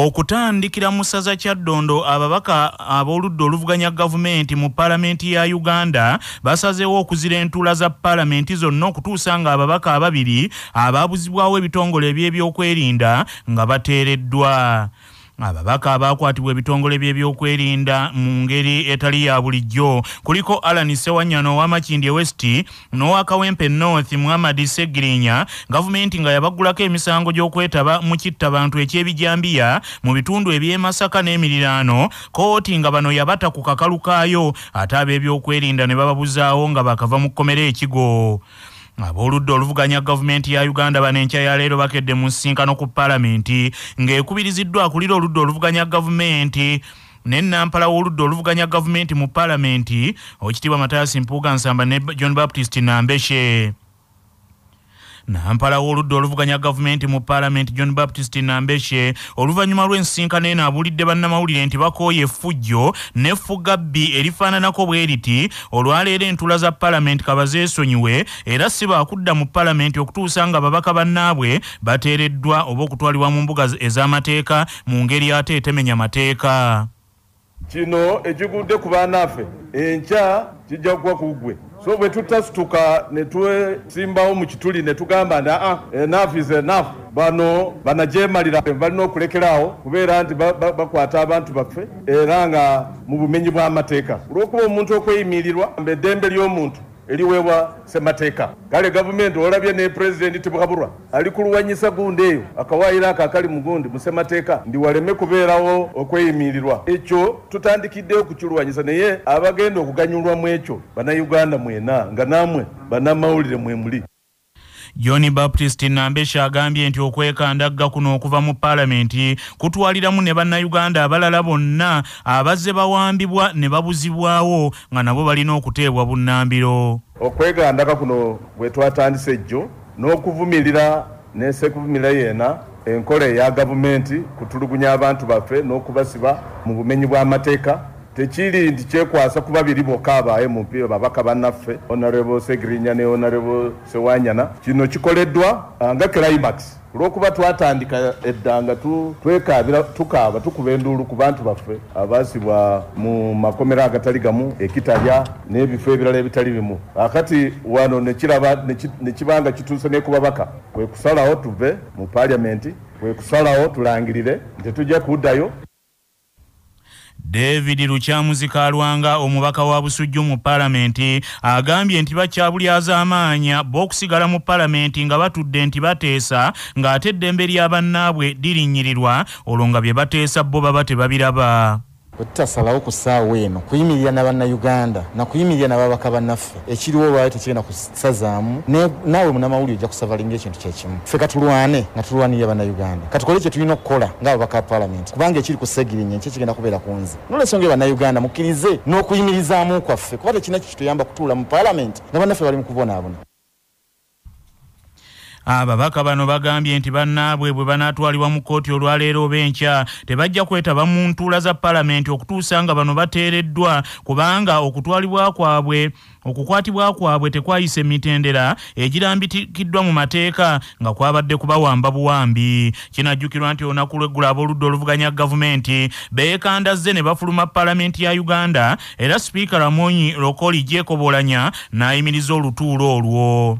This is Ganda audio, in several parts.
Okutandikira mu ssaza Kyaddondo, ababaka ab'oludda oluvuganya gavumenti mu paalamenti ya Uganda basazeewo okuzira entuula za paalamenti zonna okutuusa nga ababaka ababiri abaabuzibwawo ebitongole eby'ebyokwerinda nga bateereddwa. Ababaka abakwatibwa ebitongole by'ebyokwerinda mu ngeri etali ya bulijjo kuliko Allan Ssewanyana owa Makindye West n'owa Kawempe North Muhammad Ssegirinya, gavumenti nga yabaggulako emisango gy'okwetaba mu kittabantu eky'ebijambiya mu bitundu eby'e Masaka n'emiriraano, kkooti nga bano yabata ku kakalu kaayo ate ab'ebyokwerinda ne bababuzaawo nga bakava mu kkomera ekigo. Ab'oludda oluvuganya gavumenti ya Uganda bano enkya ya leero bakedde mu nsisinkano ku paalamenti ng'ekubiriziddwa akulira oludda oluvuganya gavumenti ne nampala w'oludda oluvuganya gavumenti mu paalamenti Oweekitiibwa Mathias Mpuuga Nsamba ne John Baptist Nambeshe. Nampala w'oludda oluvuganya gavumenti mu paalamenti John Baptist Nambeshe oluvannyuma lw'ensisinkano eno abuulidde bannamawulire nti bakooye effujjo n'effugabbi erifaananako bwe riti olwaleero entuula za paalamenti kabazeesonyiwe era si baakudda mu paalamenti okutuusa nga babaka bannaabwe bateereddwa oba okutwalibwa mu mbuga ez'amateeka mu ngeri ate etemenya mateeka. Kino ekigudde ku bannaffe enkya kijja kuba ku ggwe. So bwe tutasituka ne twesimbawo mu kituli ne tugamba nti enough is enough, bano banagyemalira balina okulekeraawo kubeera nti bakwata abantu baffe era nga mu bumenyi bw'amateeka. Olw'okuba omuntu okweyimirirwa eddembe ly'omuntu eriweebwa ssemateeka. Kale gavumenti olabye ne pulezidenti Tibuhaburwa ali kulwanyisa gundi eyo akawaayiro ako akali mu gundi mu ssemateeka ndi waleme kubeerawo okweyimirirwa. Ekyo tutandikiddeyo okukirwanyisa naye abagenda okuganyulwa mu ekyo bannayuganda mwena nga nammwe bannamawulire mwe muli. John Baptist Nambeshe agambye nti okwekandagga kuno okuva mu paalamenti kutwaliramu ne bannayuganda abalala bonna abazze bawambibwa ne babuzibwawo nga nabo balina okuteebwa bunnambiro. Okwekandaga kuno bwe twatandise ejjo n'okuvumirira n'essekuvumirira yenna enkola eya gavumenti kutulugunya abantu baffe n'okubasiba mu bumenyi bw'amateeka. Tekiri nti kyekwasa ku babiri bokka aba MP babaka bannaffe Honorable Ssegirinya ne Honorable Ssewanyana. Kino kikoleddwa nga climax olw'okuba twatandika edda nga twekaabira tukaaba tukuba enduulu ku bantu baffe abaasibwa mu makomera agatali gamu, ekitalya n'ebifo ebirala ebitali bimu. Akati wano ne kiba nga kituuse ne ku babaka, kwe kusalawo tuve mu paalamenti, kwe kusalawo tulangirire nti tujja kuddayo. David Lukyamuzi Kalwanga omubaka wa Busujju mu paalamenti agambye nti bakyabulyaza amaanya b'okusigala mu paalamenti nga batudde nti bateesa ng'ate eddembe lya bannaabwe lirinnyirirwa olwo nga bye bateesa bo baba tebabiraba. Bwe tutasalawo ku ssaawa eno kuyimirira na bannayuganda na kuyimirira n'ababaka bannaffe, ekiriwo olwaleero tekigenda kusazaamu, naawe munnamawulire ojja kusavalinga ekintu kye kimu. Ffe katulwane nga tulwanirira bannayuganda, katukole kye tulina okukola ng'ababaka ba paalamenti, kubanga ekiri ku Ssegirinya enkya kigenda kubeera ku nze. N'olwensonga eyo bannayuganda mukkirize n'okuyimirizaamu kwaffe, kuba tekirina kikituyamba kutuula mu paalamenti nga bannaffe bali mu kubonaabona. Ababaka bano bagambye nti bannaabwe bwe banaatwalibwa mu kkooti olwaleero oba enkya tebajja kwetaba mu ntuula za paalamenti okutuusa nga bano bateereddwa, kubanga okutwalibwa kwabwe okukwatibwa kwabwe tekwayise mitendera egirambitikiddwa mu mateeka nga kwabadde kubawamba buwambi. Kinajjukirwa nti olunaku lw'eggulo ab'oludda oluvuganya gavumenti beekandazze ne bafuluma paalamenti ya Uganda era sipiika Ramonyi Lokoli Jacob Oulanyah n'ayimiriza olutuulo olwo.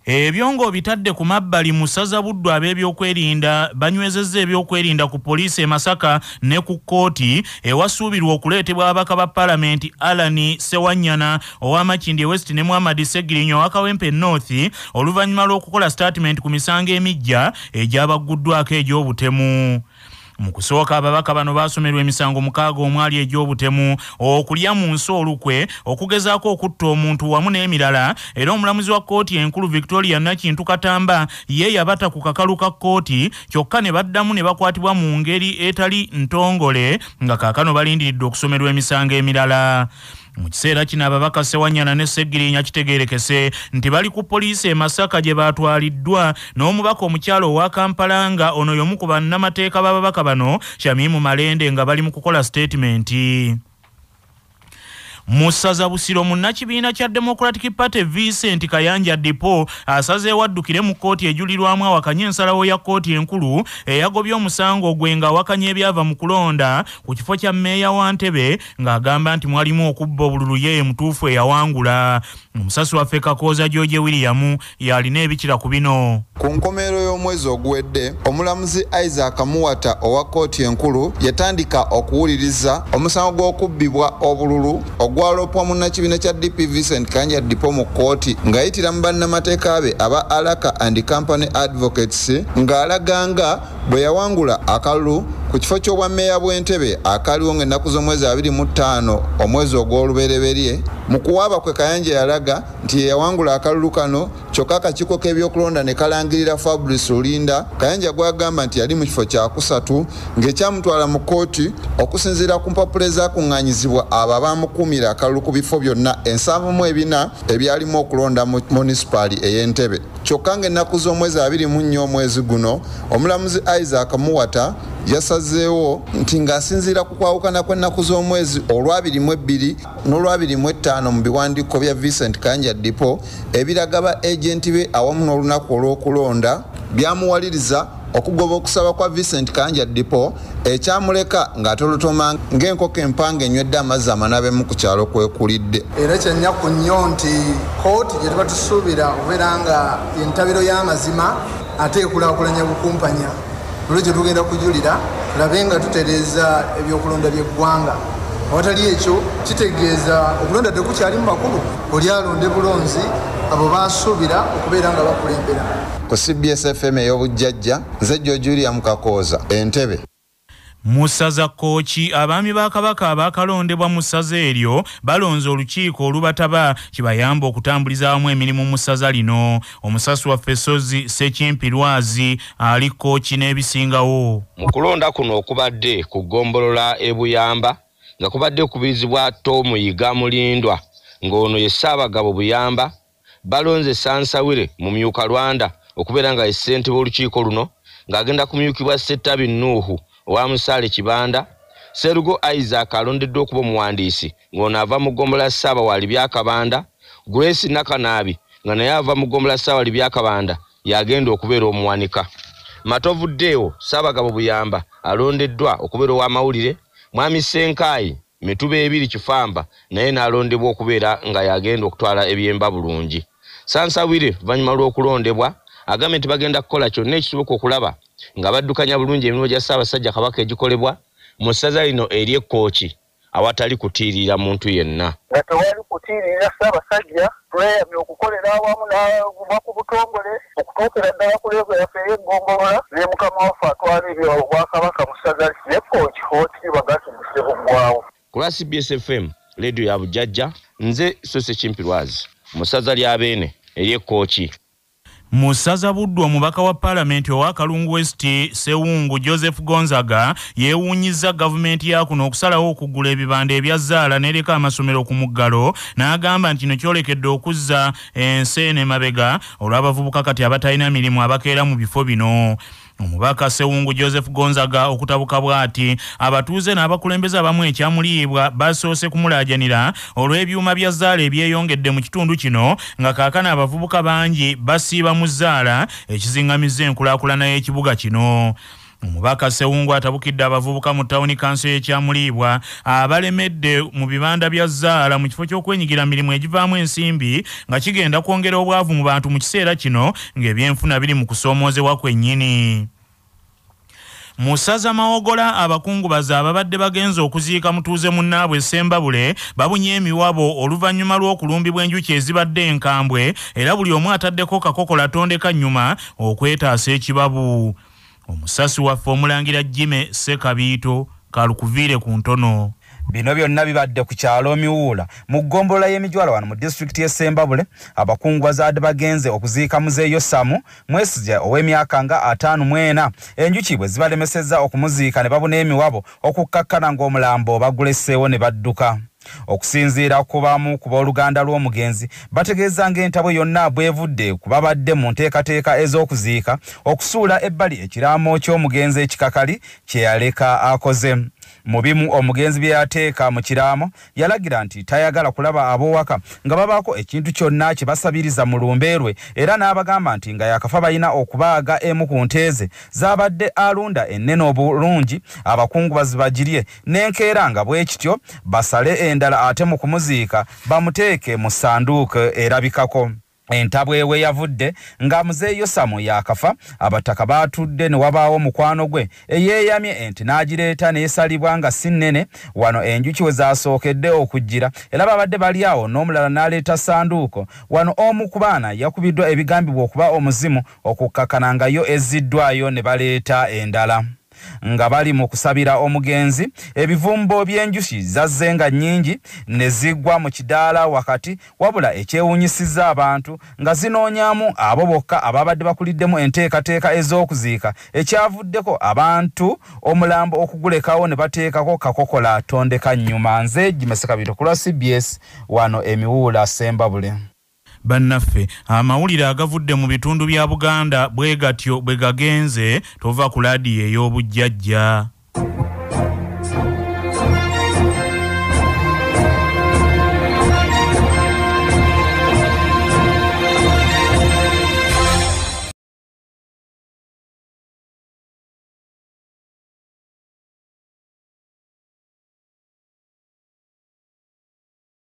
Ebyo ng'obitadde ku mabbali mu ssaza Buddu ab'ebyokwerinda banywezezza ebyokwerinda ku poliisi e Masaka ne ku kkooti ewasuubirwa okuleetebwa ababaka ba paalamenti Allan Ssewanyana owa Makindye West ne Muhammad Ssegirinya owa Kawempe North oluvannyuma lw'okukola sitatimenti ku misango emiggya egyabagguddwako egy'obutemu. Mu kusooka ababaka bano baasomerwa emisango 6 omwali egy'obutemu, okulya mu nsi olukwe, okugezaako okutta omuntu wamu n'emirala, era omulamuzi wa kkooti enkulu Victoria Nakintu Katamba ye yabata ku kakalu ka kkooti kyokka ne baddamu ne bakwatibwa mu ngeri etali ntongole nga kaakano balindiridde okusomerwa emisango emirala. Mu kiseera kino ababaka Ssewanyana ne Ssegirinya kitegeerekese nti bali ku poliisi e Masaka gye baatwaliddwa n'omubaka omukyala owa Kampala nga ono y'omu ku bannamateeka b'ababaka bano Shamimu Malende nga bali mu kukola sitatimenti. Mu ssaza Busiro, munnakibiina kya Democratic Party Vincent Kayanja Dipo asazeewo addukire mu kkooti ejulirwamu awakanye ensalawo ya kkooti enkulu eyagobye omusango gwe ng'awakanya ebyava mu kulonda ku kifo kya mmeeya wa Ntebe, ng'agamba nti mwalimu okubba obululu, ye mutuufu eyawangula. Omusasi waffe Kakooza George William yalina ebikira ku bino. Ku nkomerero y'omwezi oguwedde, omulamuzi Isaac Muwata owa kkooti enkulu yatandika okuwuliriza omusango gw'okubbibwa obululu ogwalopwa munnakibiina kya DP Vincent Kayanja Dipo mu kkooti ng'ayitira mu bannamateeka be aba Alaka and Company Advocates, ng'alaga nga bwe yawangula akalulu ku kifo ky'obwammeeya bw'Entebe akaliwo ng'ennaku z'omwezi 25 omwezi ogw'olubereberye. Mu kuwaaba kwe, Kayanja yalaga nti ye yawangula akalulu kano, kyokka akakiiko k'ebyokulonda ne kalangirira Fabrice Rulinda, Kayanja gw'agamba nti yali mu kifo kyakusatu, ng'ekyamutwala mu kkooti okusinziira ku mpapula ezaakuŋŋaanyizibwa abo abaamukuumira akalulu ku bifo byonna 74 ebyalimu okulonda mu munisipaali ey'Entebe. Kyokka ng'ennaku z'omwezi 24 omwezi guno, omulamuzi Isaac Muwata yasazeewo nti ng'asinziira ku kwawukana kw'ennaku z'omwezi olwa22 n'olwa25 mu biwandiiko bya Vincent Kayanja Dipo ebiraga ba agenti be awamu n'olunaku olw'okulonda, byamuwaliriza okugoba okusaba kwa Vincent Kayanja Dipo, ekyamuleka ng'atolotoma ng'enkoko empanga enywedde amazzi amanabemu ku kyalo kwekulidde. Era kyannaku nnyo nti kooti gye tuba tusuubira okubeera nga entabiro y'amazima ate ekulaakulanya bukumpanya. Olwekyo tugenda kujulira tulabe nga tutereeza ebyokulonda by'eggwanga. Awatali ekyo, kitegeeza okulonda tekukyali mu makulu, oli alonde bulonzi abo basuubira okubeera nga bakulembera. Ku CBS FM ey'obujjajja, nze George William Kakooza, Entebe. Mu ssaza Kkooki, abaami ba Kabaka abaakalondebwa mu ssaza eryo balonze olukiiko olubataba kibayamba okutambuliza awamu emirimu mu ssaza lino. Omusasi waffe Sozi Sekimpi Lwazi ali Kkooki n'ebisingawo. Mu kulonda kuno okubadde ku ggombolola e Buyamba, nga kubadde okubirizibwa Tom Yiga Mulindwa, ng'ono ye Ssaabagabo Buyamba, balonze Sansawire Mumyuka Lwanda okubeera nga ye ssentebe w'olukiiko luno, ng'agenda kumyukibwa Ssettabi Nuuhu owa Musaale Kibanda. Serugo Isaac alondeddwa okuba omuwandiisi, ng'ono ava mu ggombolola Ssaabawaali Byakabanda. Grace Nakanaabi, nga naye ava mu ggombolola Ssaabawaali Byakabanda, y'agenda okubeera omuwanika. Matovu Deo Ssaabagabo Buyamba alondeddwa okubeera ow'amawulire. Mwami Ssenkaayi Mituba ebiri Kifamba naye n'alondebwa okubeera nga y'agenda okutwala ebyemba bulungi. Sansawire oluvannyuma lw'okulondebwa agambye nti bagenda kukola kyonna ekisoboka okulaba nga baddukanya bulungi emirimu gya Ssaabasajja Kabaka egikolebwa mu ssaza lino ery'Ekkooki awatali kutiirira muntu yenna. Nga tewali kutiirira Ssaabasajja, tweyamye okukolera awamu n'okuva ku butongole okutuukira ddala ku level yaffe ey'eggombolola ne mukama waffe atwala ebyo obwakabaka mu ssaza ly'Ekkooki, Oweekitiibwa Gertrude Ssebuggwawo. Ku lwa CBS FM leediyo ya Bujjajja, nze Sose Kimpi Lwazi mu ssaza lya Beene ery'Ekkooki. Mu ssaza Buddu, omubaka wa Paalamenti owa Kalungu West Sewungu Joseph Gonzaga yeewuunyizza gavumenti ya kuno okusalawo okuggula ebibanda ebya zzaala n'ereka amasomero ku muggalo, n'agamba nti kino kyolekedde okuzza ensi eno emabega olw'abavubuka kati abatalina mirimu abakeera mu bifo bino. Omubaka Sewungu Joseph Gonzaga okutabuka bw'ati, abatuuze n'abakulembeze abamu ekyamuliibwa basoose kumulaajanira olw'ebyuma bya zzaala ebyeyongedde mu kitundu kino, nga kaakano abavubuka bangi basiiba mu zzaala, ekizingamizza enkulaakulana y'ekibuga kino. Omubaka Sewungu atabukidde abavubuka mu tawuni kanso y'Ekyamuliibwa abalemedde mu bibanda bya zzaala mu kifo ky'okwenyigira mirimu egivaamu ensimbi, nga kigenda kwongera obwavu mu bantu mu kiseera kino ng'ebyenfuna biri mu kusoomoozebwa kwennyini. Mu ssaza Mawogola, abakungubazi ababadde bagenze okuziika mutuuze munnaabwe Sembabule babunye emiwabo oluvannyuma lw'okulumbibwa enjuki ezibadde enkambwe, era buli omu ataddeko kakokola tondeka nnyuma okwetaasa ekibabu. Omusasi waffe Omulangira Jime Sekabiito kalukuviire ku ntono. Bino byonna bibadde ku kyalo Miwuula mu ggombolola y'Emijwala wano mu disitulikiti y'e Ssembabule. Abakungubazi bagenze okuziika Muzeeyo Samu Mwesige ow'emyaka nga 54, enjuki bwe zibalemesezza okumuziika ne babuna emiwabo okukkakkana ng'omulambo baguleseewo ne badduka. Okusinziira ku bamu ku booluganda lw'omugenzi, bategeeza ng'entabwe yonna bwevudde ku babadde mu nteekateeka ez'okuziika okusuula ebbali ekiraamo ky'omugenzi ekikakali kye yaleka akoze. Mu bimu omugenzi bye yateeka mu kiraamo, yalagira nti tayagala kulaba ab'owaka nga babaako ekintu kyonna kye basabiriza mu lumbe lwe, era n'abagamba nti nga yakafa balina okubaaga emu ku nte ze z'abadde alunda ennene obulungi, abakungubazi bagirye n'enkeera nga bwe kityo basale endala, ate mu kumuziika bamuteeke mu ssanduuko erabikako. Entabwe we yavudde nga Muzeeyi Yosamu yakafa, abataka baatudde ne wabaawo mukwano gwe eyeeyamye ente n'agireeta n'esalibwa nga si nnene. Wano enjuki we zaasookedde okujjira, era babadde bali awo n'omulala n'aleeta ssanduuko. Wano omu ku baana yakubiddwa ebigambibwa okuba omuzimu, okukkakana nga yo ezziddwayo ne baleeta endala. Nga bali mu kusabira omugenzi, ebivumbo by'enjuki zazze nga nnyingi ne ziggwa mu kidaala wakati, wabula ekyewuunyisizza abantu nga zinoonyaamu abo bokka ababadde bakuliddemu enteekateeka ez'okuziika, ekyavuddeko abantu omulambo okugulekawo ne bateekako kakokola tondeka nnyuma. Nze Jimese Kabito ku lwa CBS wano Emiwuula Sembabule. Bannaffe, amawulire agavudde mu bitundu bya Buganda bwe gatyo bwe gagenze. Tova ku laadiyo ey'obujjajja.